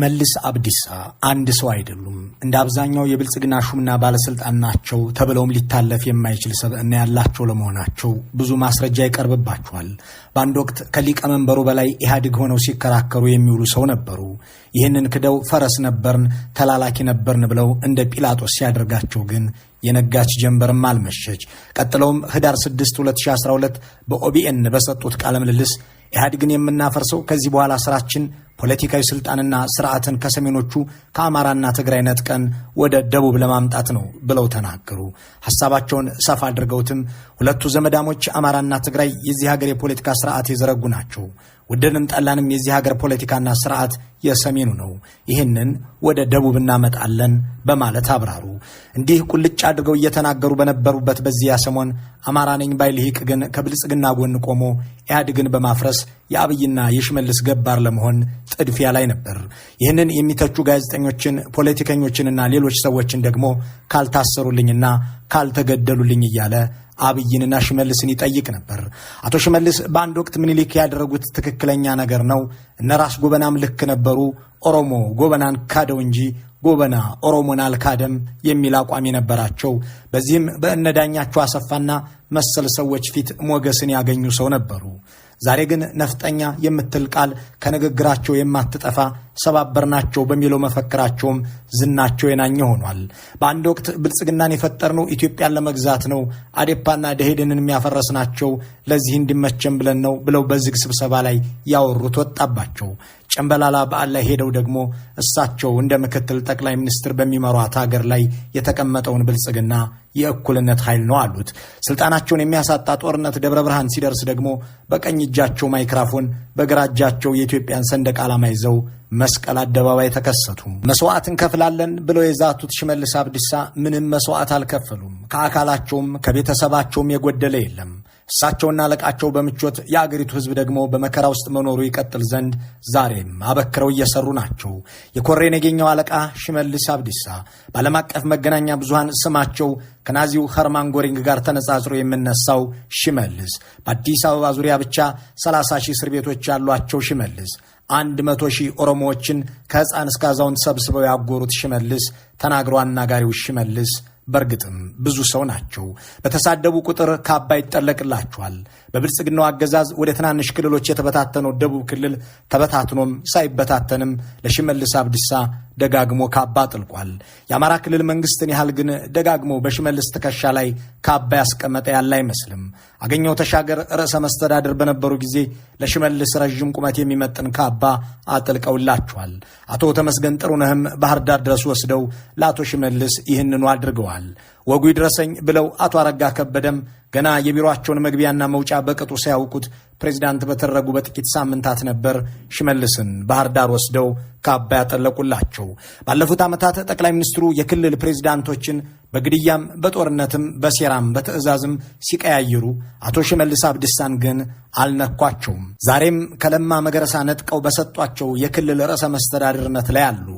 ሽመልስ አብዲሳ አንድ ሰው አይደሉም። እንደ አብዛኛው የብልጽግና ሹምና ባለስልጣን ናቸው ተብለውም ሊታለፍ የማይችል ሰብዕና ያላቸው ለመሆናቸው ብዙ ማስረጃ ይቀርብባቸዋል። በአንድ ወቅት ከሊቀመንበሩ በላይ ኢህአዴግ ሆነው ሲከራከሩ የሚውሉ ሰው ነበሩ። ይህንን ክደው ፈረስ ነበርን፣ ተላላኪ ነበርን ብለው እንደ ጲላጦስ ሲያደርጋቸው ግን የነጋች ጀንበርም አልመሸች። ቀጥለውም ህዳር 6 2012 በኦቢኤን በሰጡት ቃለ ምልልስ ኢህአዴግን የምናፈርሰው ከዚህ በኋላ ስራችን ፖለቲካዊ ስልጣንና ስርዓትን ከሰሜኖቹ ከአማራና ትግራይ ነጥቀን ወደ ደቡብ ለማምጣት ነው ብለው ተናገሩ። ሐሳባቸውን ሰፋ አድርገውትም ሁለቱ ዘመዳሞች አማራና ትግራይ የዚህ ሀገር የፖለቲካ ስርዓት የዘረጉ ናቸው። ወደንም ጠላንም የዚህ ሀገር ፖለቲካና ስርዓት የሰሜኑ ነው። ይህንን ወደ ደቡብ እናመጣለን በማለት አብራሩ። እንዲህ ቁልጭ አድርገው እየተናገሩ በነበሩበት በዚያ ሰሞን አማራ ነኝ ባይ ልሂቅ ግን ከብልጽግና ጎን ቆሞ ኢህአዴግን በማፍረስ የአብይና የሽመልስ ገባር ለመሆን ጥድፊያ ላይ ነበር። ይህንን የሚተቹ ጋዜጠኞችን፣ ፖለቲከኞችንና ሌሎች ሰዎችን ደግሞ ካልታሰሩልኝና ካልተገደሉልኝ እያለ አብይንና ሽመልስን ይጠይቅ ነበር። አቶ ሽመልስ በአንድ ወቅት ምኒልክ ያደረጉት ትክክለኛ ነገር ነው፣ እነ ራስ ጎበናም ልክ ነበሩ፣ ኦሮሞ ጎበናን ካደው እንጂ ጎበና ኦሮሞን አልካደም የሚል አቋም የነበራቸው፣ በዚህም በእነዳኛቸው አሰፋና መሰል ሰዎች ፊት ሞገስን ያገኙ ሰው ነበሩ። ዛሬ ግን ነፍጠኛ የምትል ቃል ከንግግራቸው የማትጠፋ ሰባበርናቸው በሚለው መፈክራቸውም ዝናቸው የናኘ ሆኗል። በአንድ ወቅት ብልጽግናን የፈጠርነው ኢትዮጵያን ለመግዛት ነው፣ አዴፓና ደኢህዴንን የሚያፈረስናቸው ለዚህ እንዲመቸን ብለን ነው ብለው በዝግ ስብሰባ ላይ ያወሩት ወጣባቸው። ጨምበላላ በዓል ላይ ሄደው ደግሞ እሳቸው እንደ ምክትል ጠቅላይ ሚኒስትር በሚመሯት ሀገር ላይ የተቀመጠውን ብልጽግና የእኩልነት ኃይል ነው አሉት። ስልጣናቸውን የሚያሳጣ ጦርነት ደብረ ብርሃን ሲደርስ ደግሞ በቀኝ እጃቸው ማይክራፎን በግራ እጃቸው የኢትዮጵያን ሰንደቅ ዓላማ ይዘው መስቀል አደባባይ ተከሰቱ። መስዋዕት እንከፍላለን ብለው የዛቱት ሽመልስ አብዲሳ ምንም መስዋዕት አልከፈሉም። ከአካላቸውም ከቤተሰባቸውም የጎደለ የለም። እሳቸውና አለቃቸው በምቾት የአገሪቱ ሕዝብ ደግሞ በመከራ ውስጥ መኖሩ ይቀጥል ዘንድ ዛሬም አበክረው እየሰሩ ናቸው። የኮሬ ነገኛው አለቃ ሽመልስ አብዲሳ በዓለም አቀፍ መገናኛ ብዙሃን ስማቸው ከናዚው ኸርማን ጎሪንግ ጋር ተነጻጽሮ የሚነሳው ሽመልስ በአዲስ አበባ ዙሪያ ብቻ 30 ሺህ እስር ቤቶች ያሏቸው ሽመልስ 100 ሺህ ኦሮሞዎችን ከሕፃን እስከ አዛውንት ሰብስበው ያጎሩት ሽመልስ ተናግሮ አናጋሪው ሽመልስ በእርግጥም ብዙ ሰው ናቸው። በተሳደቡ ቁጥር ካባ ይጠለቅላቸዋል። በብልጽግናው አገዛዝ ወደ ትናንሽ ክልሎች የተበታተነው ደቡብ ክልል ተበታትኖም ሳይበታተንም ለሽመልስ አብዲሳ ደጋግሞ ካባ አጥልቋል። የአማራ ክልል መንግስትን ያህል ግን ደጋግሞ በሽመልስ ትከሻ ላይ ካባ ያስቀመጠ ያለ አይመስልም። አገኘው ተሻገር ርዕሰ መስተዳድር በነበሩ ጊዜ ለሽመልስ ረዥም ቁመት የሚመጥን ካባ አጥልቀውላቸዋል። አቶ ተመስገን ጥሩነህም ባህር ዳር ድረስ ወስደው ለአቶ ሽመልስ ይህንኑ አድርገዋል። ወጉ ይድረሰኝ ብለው አቶ አረጋ ከበደም ገና የቢሮአቸውን መግቢያና መውጫ በቅጡ ሳያውቁት ፕሬዚዳንት በተደረጉ በጥቂት ሳምንታት ነበር ሽመልስን ባህር ዳር ወስደው ካባ ያጠለቁላቸው። ባለፉት ዓመታት ጠቅላይ ሚኒስትሩ የክልል ፕሬዚዳንቶችን በግድያም በጦርነትም በሴራም በትዕዛዝም ሲቀያይሩ አቶ ሽመልስ አብዲሳን ግን አልነኳቸውም። ዛሬም ከለማ መገረሳ ነጥቀው በሰጧቸው የክልል ርዕሰ መስተዳድርነት ላይ አሉ።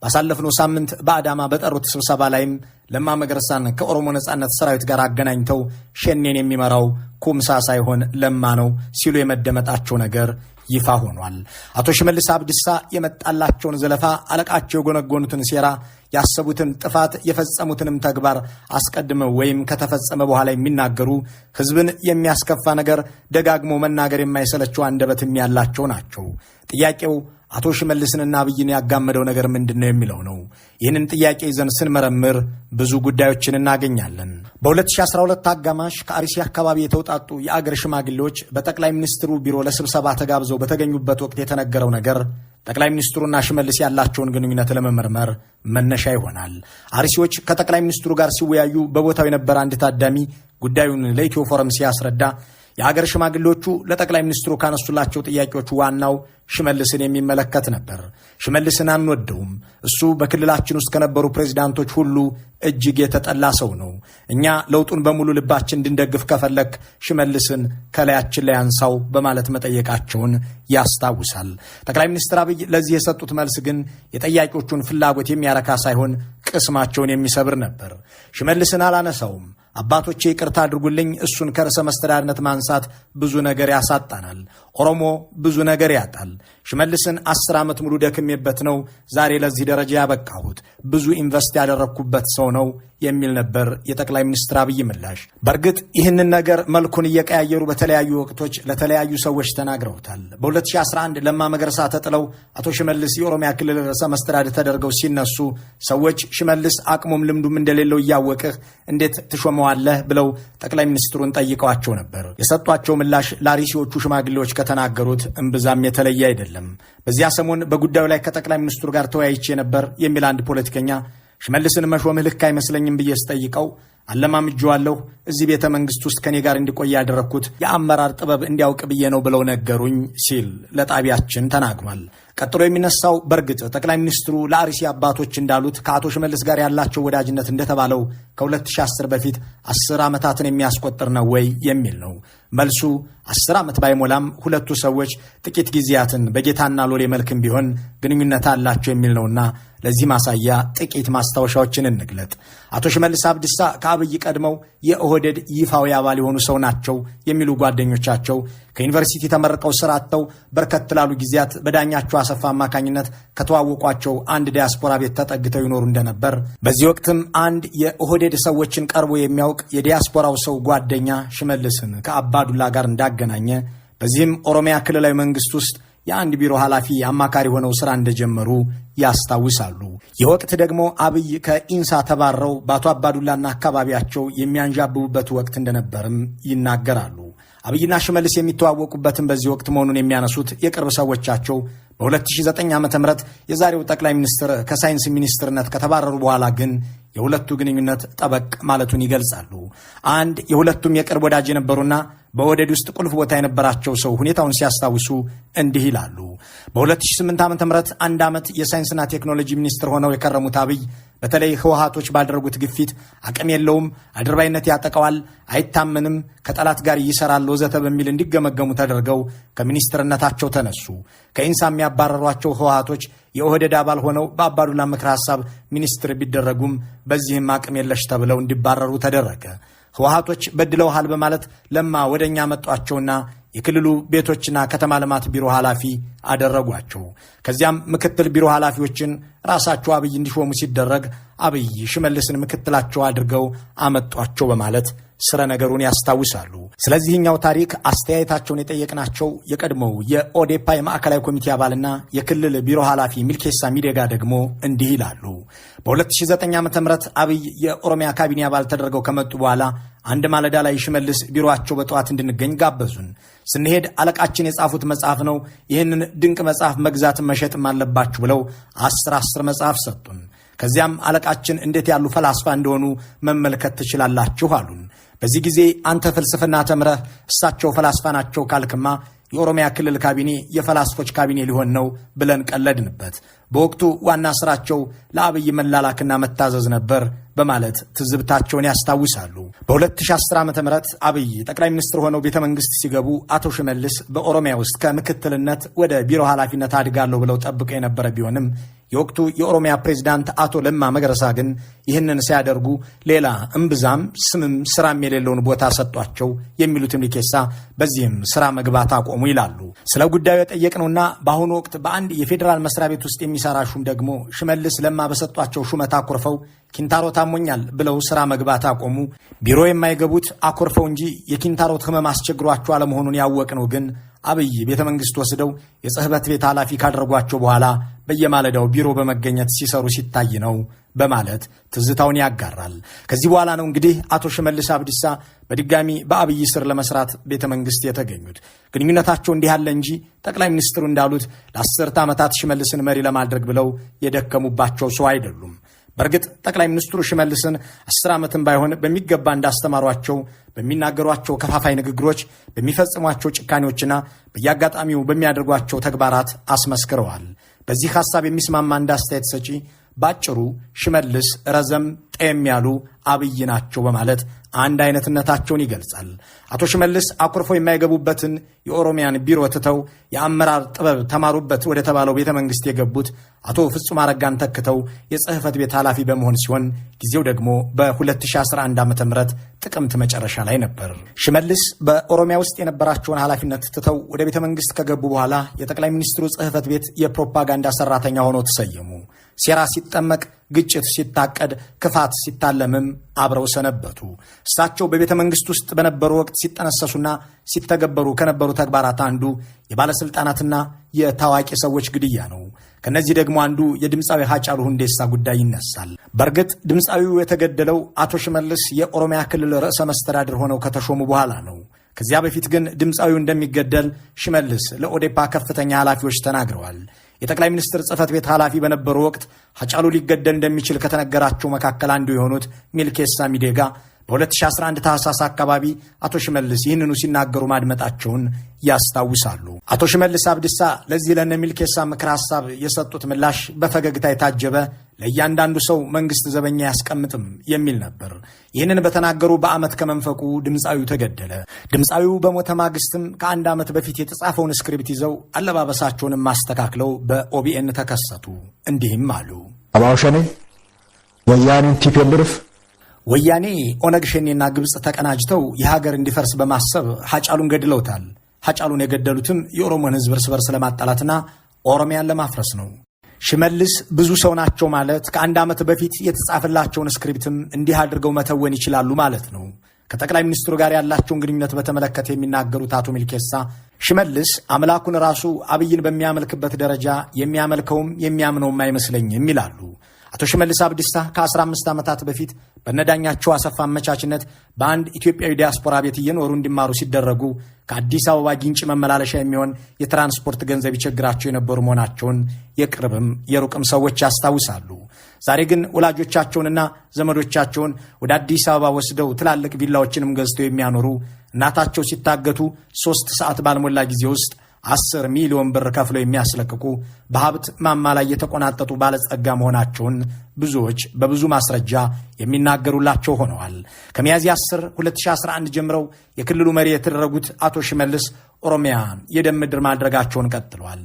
ባሳለፍነው ሳምንት በአዳማ በጠሩት ስብሰባ ላይም ለማ መገርሳን ከኦሮሞ ነጻነት ሰራዊት ጋር አገናኝተው ሸኔን የሚመራው ኩምሳ ሳይሆን ለማ ነው ሲሉ የመደመጣቸው ነገር ይፋ ሆኗል። አቶ ሽመልስ አብዲሳ የመጣላቸውን ዘለፋ፣ አለቃቸው የጎነጎኑትን ሴራ፣ ያሰቡትን ጥፋት፣ የፈጸሙትንም ተግባር አስቀድመው ወይም ከተፈጸመ በኋላ የሚናገሩ ሕዝብን የሚያስከፋ ነገር ደጋግሞ መናገር የማይሰለቸው አንደበትም ያላቸው ናቸው። ጥያቄው አቶ ሽመልስንና አብይን ያጋመደው ነገር ምንድን ነው የሚለው ነው። ይህንን ጥያቄ ይዘን ስንመረምር ብዙ ጉዳዮችን እናገኛለን። በ2012 አጋማሽ ከአርሲ አካባቢ የተውጣጡ የአገር ሽማግሌዎች በጠቅላይ ሚኒስትሩ ቢሮ ለስብሰባ ተጋብዘው በተገኙበት ወቅት የተነገረው ነገር ጠቅላይ ሚኒስትሩና ሽመልስ ያላቸውን ግንኙነት ለመመርመር መነሻ ይሆናል። አርሲዎች ከጠቅላይ ሚኒስትሩ ጋር ሲወያዩ በቦታው የነበረ አንድ ታዳሚ ጉዳዩን ለኢትዮ ፎረም ሲያስረዳ የአገር ሽማግሌዎቹ ለጠቅላይ ሚኒስትሩ ካነሱላቸው ጥያቄዎች ዋናው ሽመልስን የሚመለከት ነበር። ሽመልስን አንወደውም። እሱ በክልላችን ውስጥ ከነበሩ ፕሬዚዳንቶች ሁሉ እጅግ የተጠላ ሰው ነው። እኛ ለውጡን በሙሉ ልባችን እንድንደግፍ ከፈለክ ሽመልስን ከላያችን ላይ አንሳው በማለት መጠየቃቸውን ያስታውሳል። ጠቅላይ ሚኒስትር አብይ ለዚህ የሰጡት መልስ ግን የጠያቂዎቹን ፍላጎት የሚያረካ ሳይሆን ቅስማቸውን የሚሰብር ነበር። ሽመልስን አላነሳውም፣ አባቶቼ ይቅርታ አድርጉልኝ፣ እሱን ከርዕሰ መስተዳድርነት ማንሳት ብዙ ነገር ያሳጣናል። ኦሮሞ ብዙ ነገር ያጣል። ሽመልስን 10 ዓመት ሙሉ ደክሜበት ነው ዛሬ ለዚህ ደረጃ ያበቃሁት። ብዙ invest ያደረግኩበት ሰው ነው የሚል ነበር የጠቅላይ ሚኒስትር አብይ ምላሽ። በእርግጥ ይህንን ነገር መልኩን እየቀያየሩ በተለያዩ ወቅቶች ለተለያዩ ሰዎች ተናግረውታል። በ2011 ለማ መገርሳ ተጥለው አቶ ሽመልስ የኦሮሚያ ክልል ርዕሰ መስተዳድር ተደርገው ሲነሱ ሰዎች ሽመልስ አቅሙም ልምዱም እንደሌለው እያወቅህ እንዴት ትሾመዋለህ ብለው ጠቅላይ ሚኒስትሩን ጠይቀዋቸው ነበር። የሰጧቸው ምላሽ ለአርሲዎቹ ሽማግሌዎች ከተናገሩት እምብዛም የተለየ አይደለም። በዚያ ሰሞን በጉዳዩ ላይ ከጠቅላይ ሚኒስትሩ ጋር ተወያይቼ ነበር የሚል አንድ ፖለቲከኛ ሽመልስን መሾምህ ልክ አይመስለኝም ብዬ ስጠይቀው አለማምጄዋለሁ፣ እዚህ ቤተ መንግስት ውስጥ ከኔ ጋር እንዲቆይ ያደረግኩት የአመራር ጥበብ እንዲያውቅ ብዬ ነው ብለው ነገሩኝ ሲል ለጣቢያችን ተናግሯል። ቀጥሎ የሚነሳው በእርግጥ ጠቅላይ ሚኒስትሩ ለአርሲ አባቶች እንዳሉት ከአቶ ሽመልስ ጋር ያላቸው ወዳጅነት እንደተባለው ከ2010 በፊት 10 ዓመታትን የሚያስቆጥር ነው ወይ የሚል ነው። መልሱ 10 ዓመት ባይሞላም ሁለቱ ሰዎች ጥቂት ጊዜያትን በጌታና ሎሌ መልክም ቢሆን ግንኙነት አላቸው የሚል ነውና ለዚህ ማሳያ ጥቂት ማስታወሻዎችን እንግለጥ። አቶ ሽመልስ አብዲሳ ከአብይ ቀድመው የኦህዴድ ይፋዊ አባል የሆኑ ሰው ናቸው የሚሉ ጓደኞቻቸው ከዩኒቨርሲቲ ተመርቀው ስራ አጥተው በርከት ላሉ ጊዜያት በዳኛቸው አሰፋ አማካኝነት ከተዋወቋቸው አንድ ዲያስፖራ ቤት ተጠግተው ይኖሩ እንደነበር፣ በዚህ ወቅትም አንድ የኦህዴድ ሰዎችን ቀርቦ የሚያውቅ የዲያስፖራው ሰው ጓደኛ ሽመልስን ከአባዱላ ጋር እንዳገናኘ፣ በዚህም ኦሮሚያ ክልላዊ መንግስት ውስጥ የአንድ ቢሮ ኃላፊ አማካሪ ሆነው ስራ እንደጀመሩ ያስታውሳሉ። ይህ ወቅት ደግሞ አብይ ከኢንሳ ተባረው በአቶ አባዱላና አካባቢያቸው የሚያንዣብቡበት ወቅት እንደነበርም ይናገራሉ። አብይና ሽመልስ የሚተዋወቁበትን በዚህ ወቅት መሆኑን የሚያነሱት የቅርብ ሰዎቻቸው በ2009 ዓ.ም የዛሬው ጠቅላይ ሚኒስትር ከሳይንስ ሚኒስትርነት ከተባረሩ በኋላ ግን የሁለቱ ግንኙነት ጠበቅ ማለቱን ይገልጻሉ። አንድ የሁለቱም የቅርብ ወዳጅ የነበሩና በኦህዴድ ውስጥ ቁልፍ ቦታ የነበራቸው ሰው ሁኔታውን ሲያስታውሱ እንዲህ ይላሉ። በ2008 ዓ.ም አንድ ዓመት የሳይንስና ቴክኖሎጂ ሚኒስትር ሆነው የከረሙት አብይ በተለይ ህወሓቶች ባደረጉት ግፊት አቅም የለውም፣ አድርባይነት ያጠቀዋል፣ አይታመንም፣ ከጠላት ጋር ይሰራል ወዘተ በሚል እንዲገመገሙ ተደርገው ከሚኒስትርነታቸው ተነሱ። ከኢንሳ የሚያባረሯቸው ህወሓቶች የኦህዴድ አባል ሆነው በአባዱላ ምክረ ሐሳብ ሚኒስትር ቢደረጉም በዚህም አቅም የለሽ ተብለው እንዲባረሩ ተደረገ። ህወሓቶች በድለውሃል በማለት ለማ ወደኛ መጧቸውና የክልሉ ቤቶችና ከተማ ልማት ቢሮ ኃላፊ አደረጓቸው። ከዚያም ምክትል ቢሮ ኃላፊዎችን ራሳቸው አብይ እንዲሾሙ ሲደረግ አብይ ሽመልስን ምክትላቸው አድርገው አመጧቸው በማለት ስረ ነገሩን ያስታውሳሉ። ስለዚህኛው ታሪክ አስተያየታቸውን የጠየቅናቸው የቀድሞው የኦዴፓ የማዕከላዊ ኮሚቴ አባልና የክልል ቢሮ ኃላፊ ሚልኬሳ ሚደጋ ደግሞ እንዲህ ይላሉ። በ2009 ዓ.ም አብይ የኦሮሚያ ካቢኔ አባል ተደርገው ከመጡ በኋላ አንድ ማለዳ ላይ ሽመልስ ቢሮአቸው በጠዋት እንድንገኝ ጋበዙን። ስንሄድ አለቃችን የጻፉት መጽሐፍ ነው፣ ይህንን ድንቅ መጽሐፍ መግዛት መሸጥም አለባችሁ ብለው 10 መጽሐፍ ሰጡን። ከዚያም አለቃችን እንዴት ያሉ ፈላስፋ እንደሆኑ መመልከት ትችላላችሁ አሉን። በዚህ ጊዜ አንተ ፍልስፍና ተምረህ እሳቸው ፈላስፋ ናቸው ካልክማ የኦሮሚያ ክልል ካቢኔ የፈላስፎች ካቢኔ ሊሆን ነው ብለን ቀለድንበት። በወቅቱ ዋና ስራቸው ለአብይ መላላክና መታዘዝ ነበር በማለት ትዝብታቸውን ያስታውሳሉ። በ2010 ዓ.ም አብይ ጠቅላይ ሚኒስትር ሆነው ቤተ መንግስት ሲገቡ አቶ ሽመልስ በኦሮሚያ ውስጥ ከምክትልነት ወደ ቢሮ ኃላፊነት አድጋለሁ ብለው ጠብቀው የነበረ ቢሆንም የወቅቱ የኦሮሚያ ፕሬዝዳንት አቶ ለማ መገረሳ ግን ይህንን ሲያደርጉ ሌላ እምብዛም ስምም ስራም የሌለውን ቦታ ሰጧቸው የሚሉት ሚልኬሳ በዚህም ስራ መግባት አቆሙ ይላሉ። ስለ ጉዳዩ የጠየቅነውና በአሁኑ ወቅት በአንድ የፌዴራል መስሪያ ቤት ውስጥ የሚሰራ ሹም ደግሞ ሽመልስ ለማ በሰጧቸው ሹመት አኩርፈው ኪንታሮት አሞኛል ብለው ስራ መግባት አቆሙ። ቢሮ የማይገቡት አኩርፈው እንጂ የኪንታሮት ህመም አስቸግሯቸው አለመሆኑን ያወቅነው ግን አብይ ቤተ መንግስት ወስደው የጽህፈት ቤት ኃላፊ ካደረጓቸው በኋላ በየማለዳው ቢሮ በመገኘት ሲሰሩ ሲታይ ነው በማለት ትዝታውን ያጋራል። ከዚህ በኋላ ነው እንግዲህ አቶ ሽመልስ አብዲሳ በድጋሚ በአብይ ስር ለመስራት ቤተ መንግስት የተገኙት። ግንኙነታቸው እንዲህ ያለ እንጂ ጠቅላይ ሚኒስትሩ እንዳሉት ለ10 ዓመታት ሽመልስን መሪ ለማድረግ ብለው የደከሙባቸው ሰው አይደሉም። በእርግጥ ጠቅላይ ሚኒስትሩ ሽመልስን 10 ዓመትም ባይሆን በሚገባ እንዳስተማሯቸው በሚናገሯቸው ከፋፋይ ንግግሮች፣ በሚፈጽሟቸው ጭካኔዎችና በየአጋጣሚው በሚያደርጓቸው ተግባራት አስመስክረዋል። በዚህ ሐሳብ የሚስማማ አንድ አስተያየት ሰጪ ባጭሩ ሽመልስ ረዘም ጠየም ያሉ አብይ ናቸው በማለት አንድ አይነትነታቸውን ይገልጻል። አቶ ሽመልስ አኩርፎ የማይገቡበትን የኦሮሚያን ቢሮ ትተው የአመራር ጥበብ ተማሩበት ወደ ተባለው ቤተ መንግስት የገቡት አቶ ፍጹም አረጋን ተክተው የጽህፈት ቤት ኃላፊ በመሆን ሲሆን ጊዜው ደግሞ በ2011 ዓ.ም ጥቅምት መጨረሻ ላይ ነበር። ሽመልስ በኦሮሚያ ውስጥ የነበራቸውን ኃላፊነት ትተው ወደ ቤተ መንግስት ከገቡ በኋላ የጠቅላይ ሚኒስትሩ ጽህፈት ቤት የፕሮፓጋንዳ ሰራተኛ ሆነው ተሰየሙ። ሴራ ሲጠመቅ፣ ግጭት ሲታቀድ፣ ክፋት ሲታለምም አብረው ሰነበቱ። እሳቸው በቤተ መንግስት ውስጥ በነበሩ ወቅት ሲጠነሰሱና ሲተገበሩ ከነበሩ ተግባራት አንዱ የባለስልጣናትና የታዋቂ ሰዎች ግድያ ነው። ከነዚህ ደግሞ አንዱ የድምፃዊ ሃጫሉ ሁንዴሳ ጉዳይ ይነሳል። በእርግጥ ድምፃዊው የተገደለው አቶ ሽመልስ የኦሮሚያ ክልል ርዕሰ መስተዳድር ሆነው ከተሾሙ በኋላ ነው። ከዚያ በፊት ግን ድምፃዊው እንደሚገደል ሽመልስ ለኦዴፓ ከፍተኛ ኃላፊዎች ተናግረዋል። የጠቅላይ ሚኒስትር ጽህፈት ቤት ኃላፊ በነበሩ ወቅት ሃጫሉ ሊገደል እንደሚችል ከተነገራቸው መካከል አንዱ የሆኑት ሚልኬሳ ሚዴጋ በ2011 ታህሳስ አካባቢ አቶ ሽመልስ ይህንኑ ሲናገሩ ማድመጣቸውን ያስታውሳሉ። አቶ ሽመልስ አብዲሳ ለዚህ ለነ ሚልኬሳ ምክር ሐሳብ የሰጡት ምላሽ በፈገግታ የታጀበ ለእያንዳንዱ ሰው መንግስት ዘበኛ አያስቀምጥም የሚል ነበር። ይህንን በተናገሩ በዓመት ከመንፈቁ ድምፃዊው ተገደለ። ድምፃዊው በሞተ ማግስትም ከአንድ ዓመት በፊት የተጻፈውን script ይዘው አለባበሳቸውንም ማስተካክለው በኦቢኤን ተከሰቱ። እንዲህም አሉ። ABO ሸኔ ወያኔን TPLF ወያኔ ኦነግ ሸኔና ግብፅ ተቀናጅተው የሀገር እንዲፈርስ በማሰብ ሐጫሉን ገድለውታል። ሐጫሉን የገደሉትም የኦሮሞን ሕዝብ እርስ በርስ ለማጣላትና ኦሮሚያን ለማፍረስ ነው። ሽመልስ ብዙ ሰው ናቸው ማለት ከአንድ ዓመት በፊት የተጻፈላቸውን script ም እንዲህ አድርገው መተወን ይችላሉ ማለት ነው። ከጠቅላይ ሚኒስትሩ ጋር ያላቸውን ግንኙነት በተመለከተ የሚናገሩት አቶ ሚልኬሳ ሽመልስ አምላኩን ራሱ አብይን በሚያመልክበት ደረጃ የሚያመልከውም የሚያምነውም አይመስለኝም ይላሉ። አቶ ሽመልስ አብዲሳ ከ15 ዓመታት በፊት በነዳኛቸው አሰፋ አመቻችነት በአንድ ኢትዮጵያዊ ዲያስፖራ ቤት እየኖሩ እንዲማሩ ሲደረጉ ከአዲስ አበባ ጊንጪ መመላለሻ የሚሆን የትራንስፖርት ገንዘብ ይቸግራቸው የነበሩ መሆናቸውን የቅርብም የሩቅም ሰዎች ያስታውሳሉ። ዛሬ ግን ወላጆቻቸውንና ዘመዶቻቸውን ወደ አዲስ አበባ ወስደው ትላልቅ ቪላዎችንም ገዝተው የሚያኖሩ እናታቸው ሲታገቱ 3 ሰዓት ባልሞላ ጊዜ ውስጥ 10 ሚሊዮን ብር ከፍለው የሚያስለቅቁ በሀብት ማማ ላይ የተቆናጠጡ ባለጸጋ መሆናቸውን ብዙዎች በብዙ ማስረጃ የሚናገሩላቸው ሆነዋል። ከሚያዝያ 10 2011 ጀምረው የክልሉ መሪ የተደረጉት አቶ ሽመልስ ኦሮሚያን የደም ምድር ማድረጋቸውን ቀጥለዋል።